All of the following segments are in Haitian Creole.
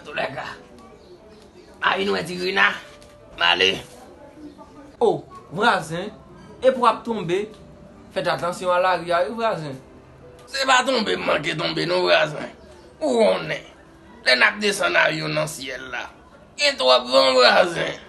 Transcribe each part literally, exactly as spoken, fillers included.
Antouka, a vin wè Tigrina. M ale. O, vwazen, epi w ap tonbe. Fèt atansyon a lari a, wi, vwazen. Se pa tonbe m manke tonbe, non, vwazen. Ou konnen, lè n ap desann avyon nan syèl la, gen twòp van, vwazen.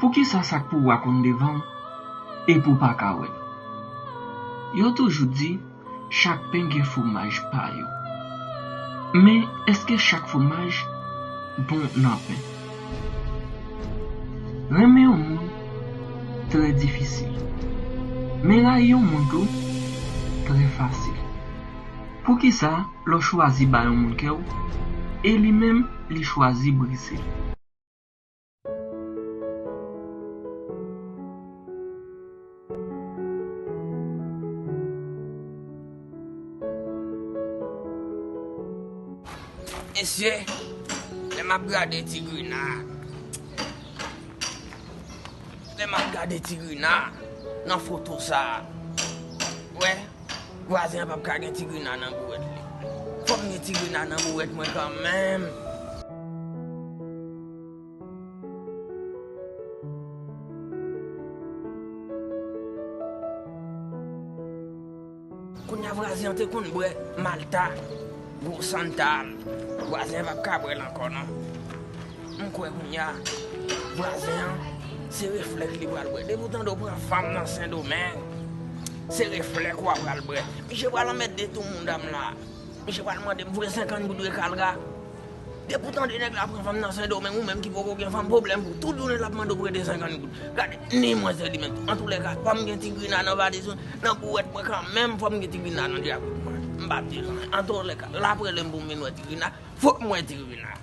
Poukisa sa k pou w a konn devan w epi w pa ka wè l? Yo toujou di, chak pen gen fwomaj pa yo. Men, èske chak fwomaj bon nan pen? Renmen yon moun trè difisil. Men rayi yon moun tou, trè fasil. Poukisa lè w chwazi bay yon moun kè w, e li menm li chwazi brize l? Mesye, lè m ap gade Tigrina, lè m ap gade Tigrina nan foto sa a, wè, vwazen an p ap ka gen Tigrina nan bouwèt li. Fò m gen Tigrina nan bouwèt mwen kanmenm. Kounye a vwazen an te konn bwè Malta, gwo Santal. Vwazen an p ap ka bwè l ankò non. M kwè kounye a, vwazen an, se reflè li pral bwè. Depi w tande w pran fanm nan Sendomeng, se reflè w pral bwè. Misye pral anmède tou mouda m la. Misye pral mande m voye senkant goud rekalga. Depi w tande nèg la pran fanm nan Sendomeng, ou menm ki poko gen fanm, pwoblèm pou tout jounen l ap mande w prete senkant goud. Gade, ni mwen se li menm tou. Antoulèka, fò m gen Tigrina nan valiz mwen, nan bouwèt mwen kanmenm, fò m gen Tigrina nan djabrit mwen. M p ap di l anyen. Antoulèka, l ap rele m pou m vin wè Tigrina, fòk m wè Tigrina.